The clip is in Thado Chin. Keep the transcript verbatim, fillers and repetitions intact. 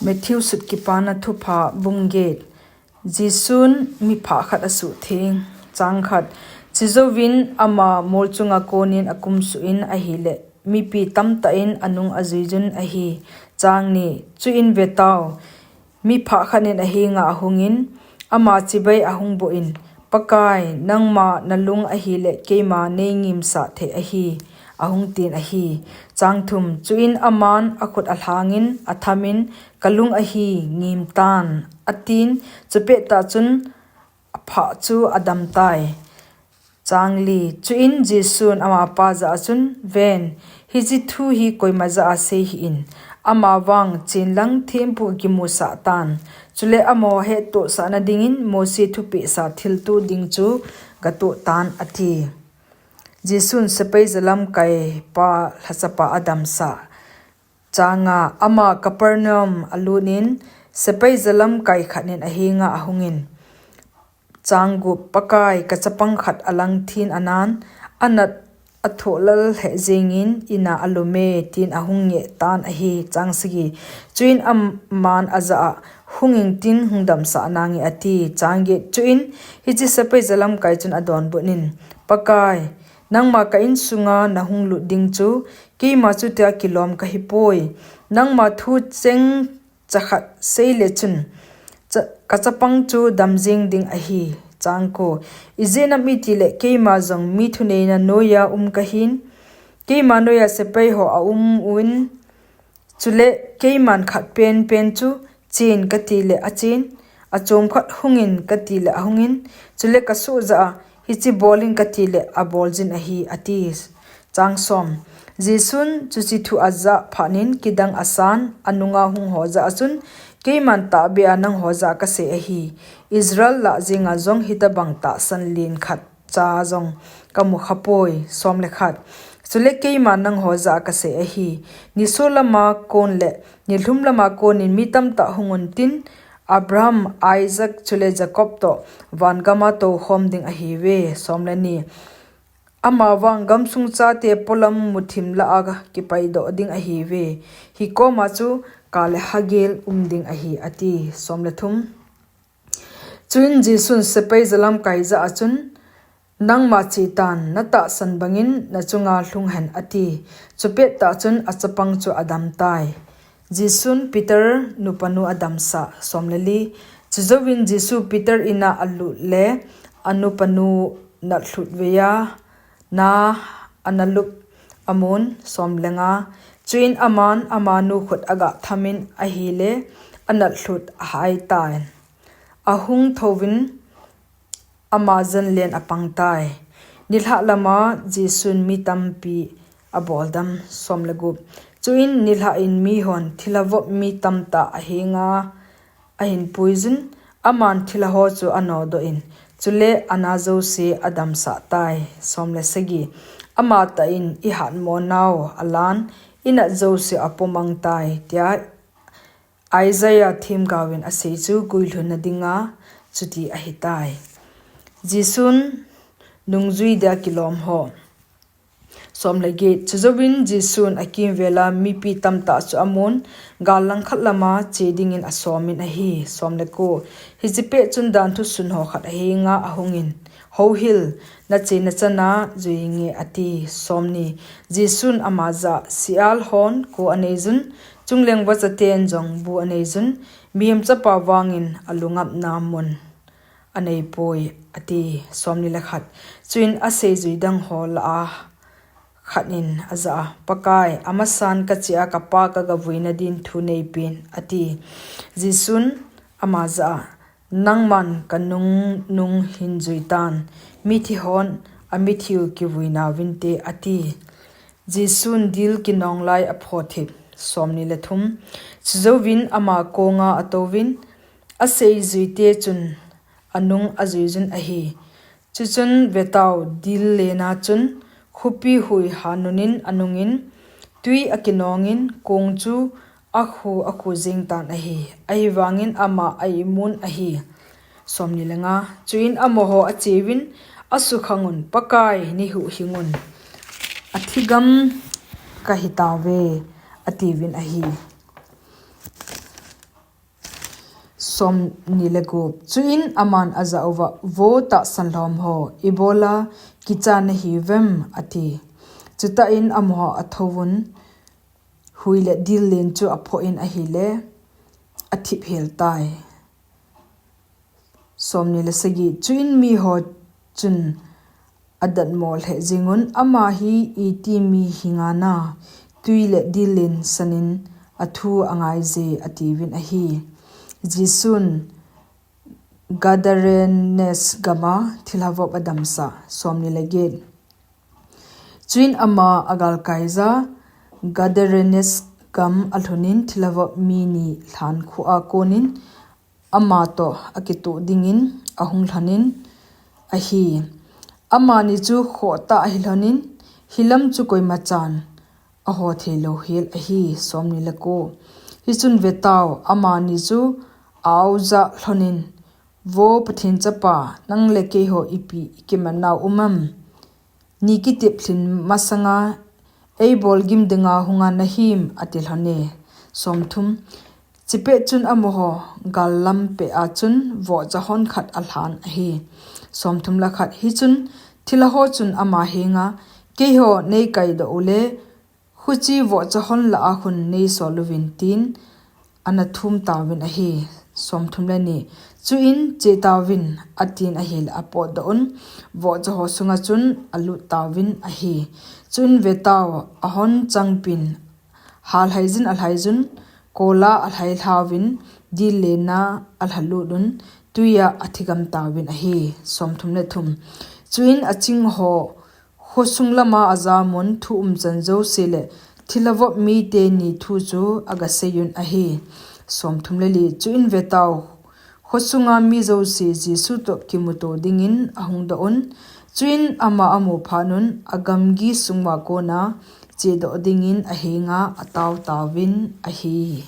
Matthew sut Kipana Thupha bung get. Jesun miphah khat asuhtheng. Chang khat. Chujouvin ama molchunga konin akumsuh in ahile, mipi tamtah in anung ajuijun ahi. Chang ni. Chuin vetau, miphah khat in ahenga ahungin, ama chibai ahungboh in, Pakai, nangma nalung ahile keima neingimsah thei ahi, ahung tin ahi. Chang thum. Chuin aman akhut alhangin, athamin, Kalung ahi, ngimtan, atin, chupettah chun aphah chu adamtai. Chang li. Chuin Jesun amapa jah a chun, Ven, hiche thu hi koima jah a seihih in, amavang chenlang thempu kimusah tan. Chule amaho hettohsahna dingin Mosi thupehsa thilto ding chu gatoh tan, ati. Jesun sepai jalamkaipa lhachapa adamsah. Chang nga. Ama Capernaum alutin, sepai jalamkai khat in ahenga ahungin, Chang gup. Pakai, kachapang khat alangthin anan, anat athoh lal lheh jengin ina alume, tin ahung ngeh tan ahi. Chang sagi. Chuin aman ajah a, Hung ingtin hung damsah nange, ati. Chang get. Chuin hiche sepai jalamkai chun adonbut in, Pakai, nangma ka insunga nahung lut ding chu keima chutia kilom kahipoi. Nangma thu cheng chakhat seile chun, cha-, kachapang chu damjeng ding ahi. Chang ko. Ijeh inem itile keima jong mi thuneina noiya um kahin, keima noiya sepai ho aum un, chule keiman khat penpen chu, Chen, katile achen, achom khat, Hungin, katile ahungin, chule kasoh jah a, Hiche bolin, katile aboljin ahi, ati. Chang som. Jesun chuche thu ajah phatnin kidang asan, anunga hungho jah a chun, Keiman tahbeh a nangho jah a kasei ahi, Israel lah jenga jong hitobang tahsan len khatcha jong kamu khapoi. Som le khat. Chule keiman nangho jah a kasei ahi, niso lama kon le nilhum lama konin mi tamtah hung untin, Abraham, Isaac chule Jacob toh vangama toukhom ding ahiuve. Som le ni. Amavang gamsung chate polam muthim lah a kipaidoh ding ahiuve. Hikoma chu kah le hagel um ding ahi, ati. Som le thum. Chuin Jesun sepai jalamkai jah a chun, Nangma chetan, natahsan bangin nachunga lhunghen, ati. Chupettah chun achapang chu adamtai. Jesun Peter nupanu adamsah. Som le li. Chujouvin Jesu Peter ina alut le, anupanu natlhut veiya na analup amun. Som le nga. Chuin aman amanu khut agah thamin ahile, anatlhut ahaitan. Ahung thouvin ama janlen apangtai. Nilhah lama Jesun mi tampi aboldam. Som le gup. Chuin nilhah in mihon thilha vop mi tamtah ahenga ahinpuijun, aman thilha ho chu anodoh in, chule ana jouse adamsahtai. Som le sagi. Amatah in, Ihatmo nau alan, inat jouse apomangtai, tia Isaiah themgaovin asei chu guilhunna dinga chuti ahitai. Jesun nungjui dia kilom ho. Som le get. Chujouvin Jesun akimvela mipi tamtah chu amun, gal langkhat lama che dingin asomin ahi. Som le ko. Hiche pet chun danthu sunho khat ahenga ahungin, Houhil, nache nachana juiinge, ati. Som ni. Jesun ama jah a, Sial hon ko aneijun, chungleng vachaten jong bu aneijun, Mihem Chapa vangin alungapna mun aneipoi, ati. Som ni le khat. Chuin aseijui dangho lah a khat in ajah a, Pakai, amasan kachea kapa kagavuina din thu neipen, ati. Jesun ama jah a, Nangman kanung nung hin juitan, mithi hon amithiu kivuinauvinte, ati. Jesun dil kinong lai aphothip. Som ni le thum. Chujouvin ama konga atouvin, aseijuite chun anung ajuijun ahi. Chuchun vetau, dil lena chun khopi hui hanunin anungin, twi akinongin, kong chu akhu akhu jengtan ahi. Ahivangin ama aimun ahi. Som ni le nga. Chuin amaho acheuvin, asukhangun, Pakai, neihuhhingun, athigam kahitauve, atiuvin ahi. Som ni le gup. Chuin aman ajah uva, "Vo tahsan lhom ho, ibola kicha nahiuvem?" ati. Chutah in amaho athouvun, hui le dil len chu aphoh in ahile, athip hel tai. Som ni le sagi. Chuin miho chun adatmo lheh jengun, "Ama hi iti mi hinga na, tui le dil len sanin athu angai je," atiuvin ahi. Jesun Gadarenes gama thilhavop adamsah. Som ni le get. Chuin ama agalkaija Gadarenes gam alhunin thilhavop mi ni lhan khua konin ama toh akitoh dingin ahung lhonin ahi. Amani chu khohtah ahi lhonin, hilam chu koimachan aho thei lou hel ahi. Som ni le ko. Hichun vetau, amani chu aoja lhonin, "Vo Pathen chapa, nang le keiho ipi ikimanau um am? Ni kitep lhin masanga eibol gim dinga hunga nahim?" ati lhone. Som thum. Chipet chun amaho gal lam peh a chun vohcha hon khat alhan ahi. Som thum le khat. Hichun thilha ho chun ama henga, "Keiho neikaidoh ule, huchi vohcha hon lah a khun neisol uvin," tin ana thum tauvin ahi. Som thum le ni. Chuin, "Che tauvin," atin ahile apotdoh un, vohcha ho sunga chun alut tauvin ahi. Chuin vetau, ahon changpin, halhaijin alhaijun, kola alhailhauvin, dil lena alhalut un, tuia athigam tauvin ahi. Som thum le thum. Chuin aching ho khosung lama ajamun, thu umchan jouse le thilhavop mite ni thu chu agaseiyun ahi. Som thum le li. Chuin vetau, khosunga mi jouse Jesu toh kimuto dingin ahungdoh un. Chuin ama amu phatnun, agamgi sunguva kona chedoh dingin ahenga atao tauvin ahi.